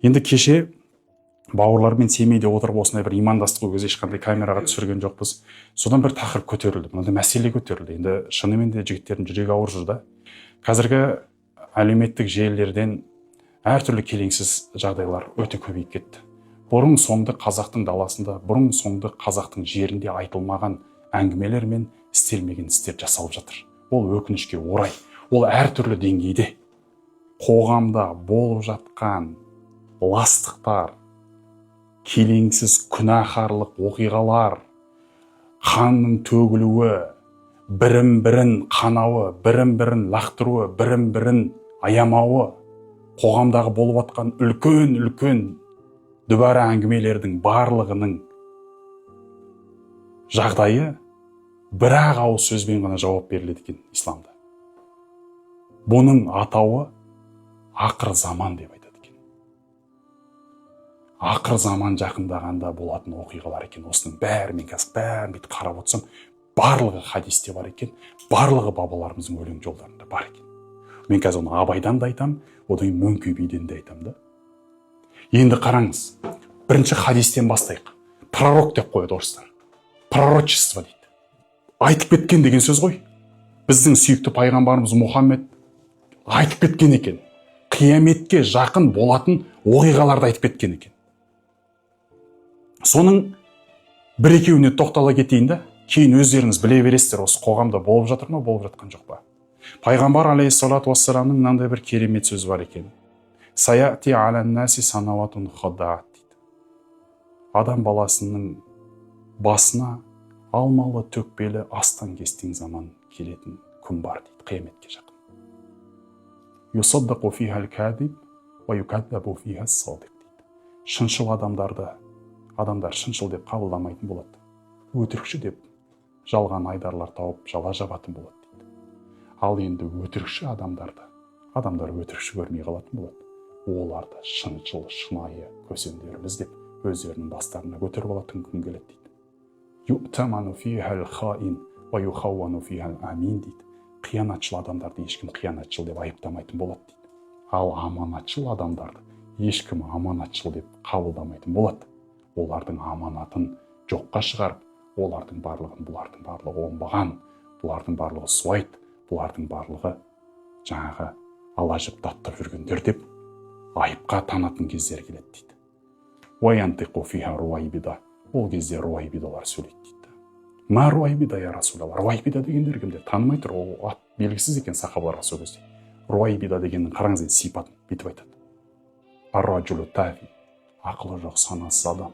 Енді кеше бауырлармен Семейде отырып, осындай бір имандастық, ол кезде ешқандай камераға түсірген жоқпыз. Содан бір тақырып көтерілді, мынандай мәселе көтерілді. Енді шынымен де жігіттердің жүрегі ауыр жүр да. Қазіргі әлеуметтік желілерден әртүрлі келеңсіз жағдайлар өте көбейіп кетті. Бұрын соңды қазақтың даласында, бұрын соңды қазақтың жерінде айтылмаған әңгімелер мен істелмеген істер жасалып жатыр. Ол өкінішке орай, ол әртүрлі деңгейде қоғамда болып жатқан ластықтар, келеңсіз күнәһарлық оқиғалар, қанның төгілуі, бірін бірін қанауы, бірін бірін лақтыруы, бірін бірін аямауы, қоғамдағы болып жатқан үлкен үлкен дүбәрә әңгімелердің барлығының жағдайы бір ақ ауыз сөзбен ғана жауап беріледі екен исламда. Бұның атауы ақыр заман деп айтады екен. Ақыр заман жақындағанда болатын оқиғалар екен осының бәрі. Мен қазір бәрін бүйтіп қарап отырсам, барлығы хадисте бар екен, барлығы бабаларымыздың өлең жолдарында бар екен. Мен қазір оны Абайдан да айтамын, одан кейін Мөңке биден де айтамын да. Енді қараңыз, бірінші хадистен бастайық. Пророк деп қояды орыстар, пророчество дейді, айтып кеткен деген сөз ғой. Біздің сүйікті пайғамбарымыз Мұхаммед айтып кеткен екен, қияметке жақын болатын оқиғаларды айтып кеткен екен. Соның бір екеуіне тоқтала кетейін да, кейін өздеріңіз біле бересіздер, осы қоғамда болып жатыр ма, болып жатқан жоқ па. Пайғамбар алейхиссалату уассаламның мынандай бір керемет сөзі бар екен: «Саяти аля наси санаватун хаддаат», — дейді. Адам баласының басына алмалы төкпелі астан кестең заман келетін күн бар дейді, қияметке жақын. «Юсаддақу фиха аль-кадиб уа юкаддабу фиха ас-садиқ», — дейді. Шыншыл адамдарды адамдар шыншыл деп қабылдамайтын болады, өтірікші деп жалған айдарлар тауып, жала жабатын болады дейді. Ал енді өтірікші адамдарды адамдар өтірікші көрмей қалатын болады, оларды шыншыл, шынайы көсемдеріміз деп өздерінің бастарына көтеріп алатын күн келеді дейді. «Ю'таману фиха аль-хаин уа юхауану фиха аль-амин», — дейді. Қиянатшыл адамдарды ешкім қиянатшыл деп айыптамайтын болады дейді. Ал аманатшыл адамдарды ешкім аманатшыл деп қабылдамайтын болады. Олардың аманатын жоққа шығарып, олардың барлығын бұлардың барлығы оңбаған, бұлардың барлығы суайт, бұлардың барлығы жаңағы ала жіп даттап жүргендер деп айыпқа танатын кездер келеді дейді. «Уаянтиқу фиха руайбида», ол кезде руайбидалар сөйлейді дейді. «Ма руайбида, я Расулалла?» Руайбида дегендер кімдер? Танымай тұр, ол ат белгісіз екен сахабаларға сол кезде. Руайбида дегеннің, қараңыз енді, сипатын бүйтіп айтады: «Арраджулу тафи», ақылы жоқ, санасыз адам.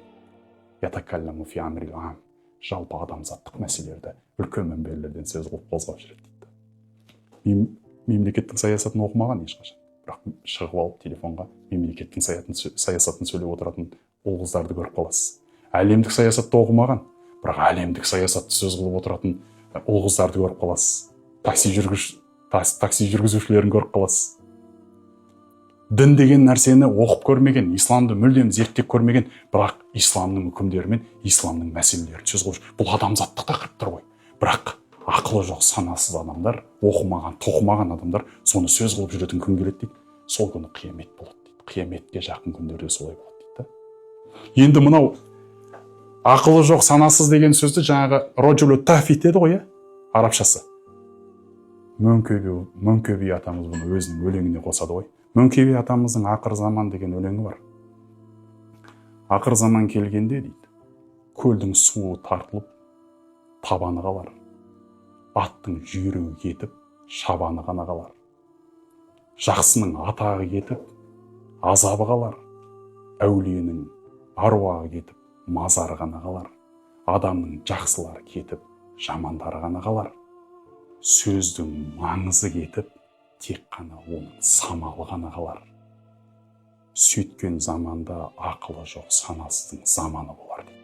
«Ятакалламу фи амрил ам», жалпы адамзаттық мәселелерді үлкен мінберлерден сөз қылып қозғап жүреді дейді. Мемлекеттің саясатын оқымаған ешқашан, бірақ шығып алып телефонға мемлекеттің саясатын сөйлеп отыратын ұл қыздарды көріп қаласыз. Әлемдік саясатты оқымаған, бірақ әлемдік саясатты сөз қылып отыратын ұл қыздарды көріп қаласыз. Такси жүргізушілерін көріп қаласыз. Дін деген нәрсені оқып көрмеген, исламды мүлдем зерттеп көрмеген, бірақ исламның үкімдері мен исламның мәселелерін сөз қылып жүр. Бұл адамзаттық тақырыптар ғой, бірақ ақылы жоқ, санасыз адамдар, оқымаған тоқымаған адамдар соны сөз қылып жүретін күн келеді дейді. Сол күні қиямет болады дейді, қияметке жақын күндерде солай болады дейді да. Енді мынау ақылы жоқ, санасыз деген сөзді жаңағы роджулу тафи деді ғой, иә, арабшасы. Мөңке би атамыз бұны өзінің өлеңіне қосады ғой. Мөңке би атамыздың «Ақыр заман» деген өлеңі бар. Ақыр заман келгенде, дейді, көлдің суы тартылып, табаны қалар, аттың жүйрігі кетіп, шабаны ғана қалар, жақсының атағы кетіп, азабы қалар, әулиенің аруағы кетіп, мазары ғана қалар, адамның жақсылары кетіп, жамандары ғана қалар, сөздің маңызы кетіп, тек қана оның самалы ғана қалар. Сөйткен заманда ақылы жоқ, санасыздың заманы болар дейді.